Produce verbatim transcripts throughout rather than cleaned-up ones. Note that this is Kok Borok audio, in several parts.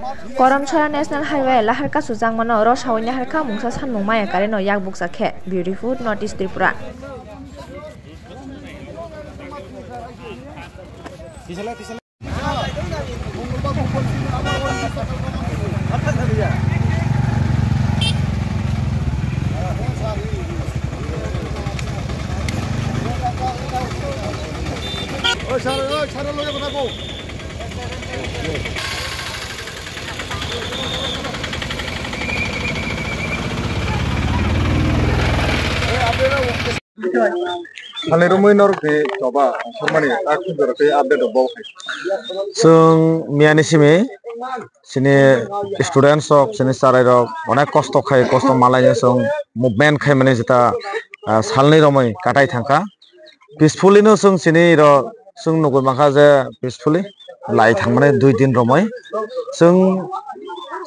Karamchara National Highway lahar kasu jangmano oro sawi naharkha mungsa sanmung maya karino yak bukcha khe. Bureau Report, North East Tripura. Salni romwi norok ni choba sormani tak sujaro tei update rok bo hai. Chwng miyani simi chini students rok, chini charai rok onek kosto khai, kosto malai no chwng movement khaimani jeta, ah, salni romwi katai thangkha. Peacefully no chwng chini rok chwng nugwi mankha je peacefully lai thangmani dui din romwi chwng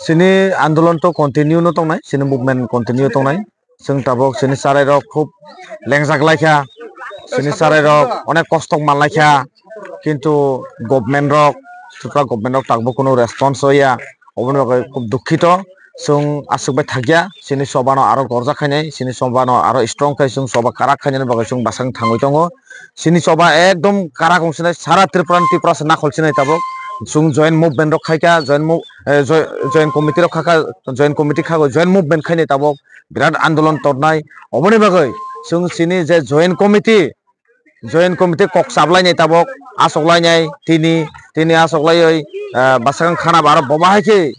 chini andolon to continue no tongnai, chini movement continue tongnai. Chwng tabuk chini charai rok khub lengjak laikha, chini charai rok onek kosto man laikha, kintu government rok, Tripura government rok tabuk kunu response hoya, oboni bagwi khub dukhito. Chwng aswk bai thakya, chini choba no aro gorjak khainai, chini choba no aro strong khai chwng choba karak khainani bagwi chwng bwsang thangwi tongo. Chini choba ekdom karak wng sinai, sara Tripura ni Tripura se nakhol sinai tabuk. Chwng joint movement rok khaikha, joint mov-, eh, joi-, joint committee rok khakha, joint committee khago, joint movement khainai tabuk. Birat andolon tornai. Oboni bagwi chwng chini je joint committee, joint committee kok chaplainai tabuk, achoklainai tini, tini achoklaiwi, ah, bwsakang khana ba aro bobo hai khe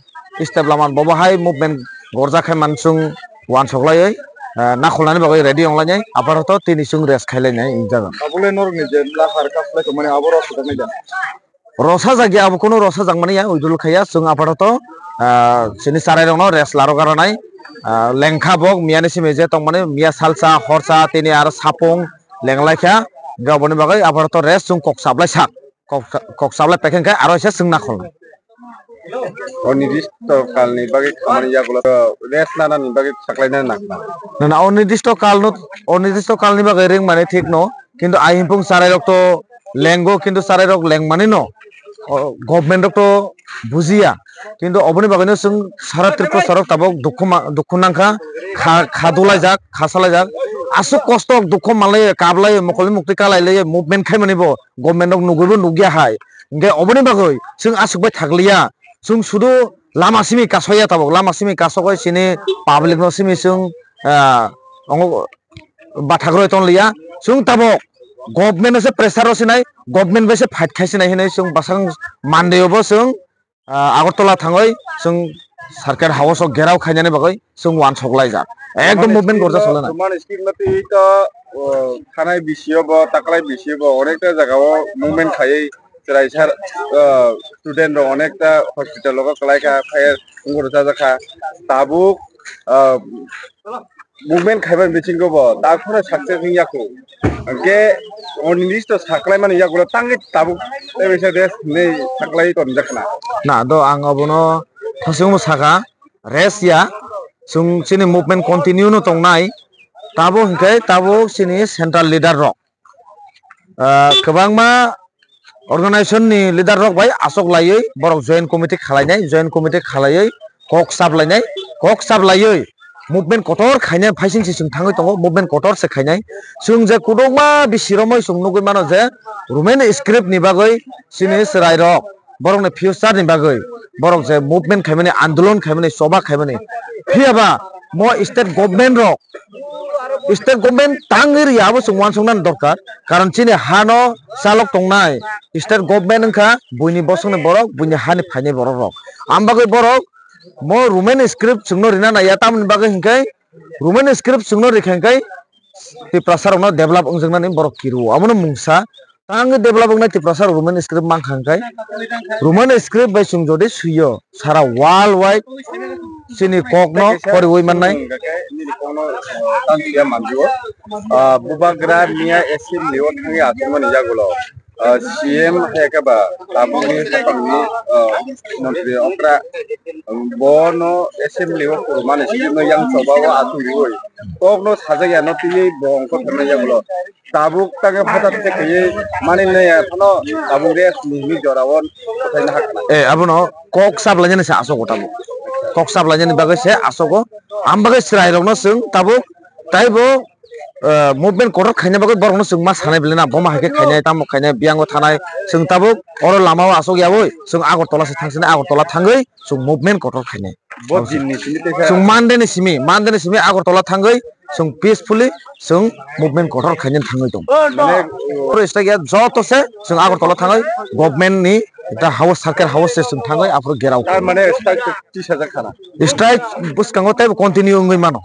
step laman bobo hai movement gorjak khai man chwng uansuk laiwi, ah, nakholnani bagwi ready wng lainai, apato tini chwng rest khai lainai wng jaga. Abole norokni je lahar kaslai tongmani abo rok swkaknai da? Rosajak ya, abo kunu rosajak mani ya, withdraw khaiya. Chwng apato, ah, chini charai rokno rest laro garanai, ah, lengkha bok miyani simi je tongmani miya salsa, horsa, tini aro sapung lenglai kha. Hingke aboni bagwi apato rest chwng kok chaplai sak, kok, kok chaplai pekhe hingke aro se chwng nakhol. O nirdisto kalni bagwi khamani yagulo rest lanani bagwi saklaina nangkha. Na, na, o nirdisto kalno, o nirdisto kalni bagwi ringmani thik no, kintu ai himpung charai rok to lengo, kintu charai rok lengmani no, o, government rok to bujiya. Kintu oboni bagwino chwng sara Tripura sarok tabuk dukhu ma-, dukhu nangkha, kha, kha dulaijak, kha salaijak, aswk kosto dukhu manlai, kablai, mokolni muktwi kalai lai, movement khaimani bo government rok nugwibo nukya hai. Hingke oboni bagwi chwng aswk bai thakliya, chwng sudu lama simi kasoya tabuk, lama simi kasogoi chini public no simi chwng, ah, ongo, bathak roi ton liya. Chwng tabok government se pressure rw sinai, government bai se fight khai sinai hinwi chwng bwsang Monday o bo chwng, ah, Agartala thangwi chwng circuit house o gherao khainani bagwi chwng uansuk laijak. Ekdom movement gorjak solenai. Roman script no twi to, o, thanai bisi o bo, taklai bisi o bo, onekta jaga o movement khaiwi chwrai sar, o, student rok onekta hospital rogo kwlai kha, phai wngkha rwchajak kha. Tabuk, o, movement khaiba bisingo bo tak phano success wngya kho. Hwnkhe o nirdisto saklaimani yagulo tangwi tabuk tei kaisa rest hinwi saklai tonjak na. Na do ang obono thasingmo saka rest ya. Chwng chini movement continue no tongnai. Tabuk hwnkhe tabuk chini central leader rok, ah, kwbangma organization ni leader rok bai aswk laiwi borok joint committee khalainai, joint committee khalaiwi kok chaplainai, kok chaplaiwi movement kotor khainai, phaising sising thangwi tongo, movement kotor se khainai. Chwng je kudukma bisi romwi chwng nugwi mano je Roman script ni bagwi chini chwrai rok borokni future ni bagwi borok je movement khaimani, andolon khaimani, choba khaimani, phiya ba mo state government rok, state government tangwi rwya abo chwng uansuknani dorkar, karon chini hano chalok tongnai state government wngkha buini bosongni borok, buini hani phainai borok rok. Ang bagwi borok mo Roman script chwngno rina naiya, tamoni bagwi hinkhe Roman script chwngno rikha hinkhe Tiprasa rokno develop wngjaknani borok kiru, abono mungsa. Tang develop wngnai Tiprasa rok Roman script mankha hwnkhe, Roman script bai chwng jodi swiyo, sara world wide chini kokno poriwi mannai. Nini kokno tang siya manjio. Ah, bubagra miya assembly o thangwi achukmani yagulo. Ah, C M hai khe ba tabukni haphangni, ah, montri okra, bono assembly o kwrwmani simi yang choba o achuk riui kokno sajak ya no twiwi bo ongkho thangna yagulo tabuk tangwi hota tei kaiwi mani nai ya phano tabuk rest ni hwnwi jora o kwthaina hakna. Eh, abono kok sablainani se asogo tabuk. Kok sablainani bagwi se asogo. Am bagwi chwrairokno chwng tabuk taibo, eh, movement kotor khaina bagwi borokno chwng ma sanai bwlai na, boma hai khe khainai, tamo khainai, biyango thanai, chwng tabuk oro lama o asok yaui chwng Agartala se thangsinai, Agartala thangwi chwng movement kotor khainai. Bo dinni simi tei khe Chwng Monday ni simi, Monday ni simi Agartala thangwi chwng peacefully chwng movement kotor khainani thangwi tong. Mane, oro strike ya joto se chwng Agartala thangwi government ni ekta house, circle house se chwng thangwi aphuru gerao tar khainai. Mane strike tisa jak khana. Strike bwskango teibo continue wngwi mano.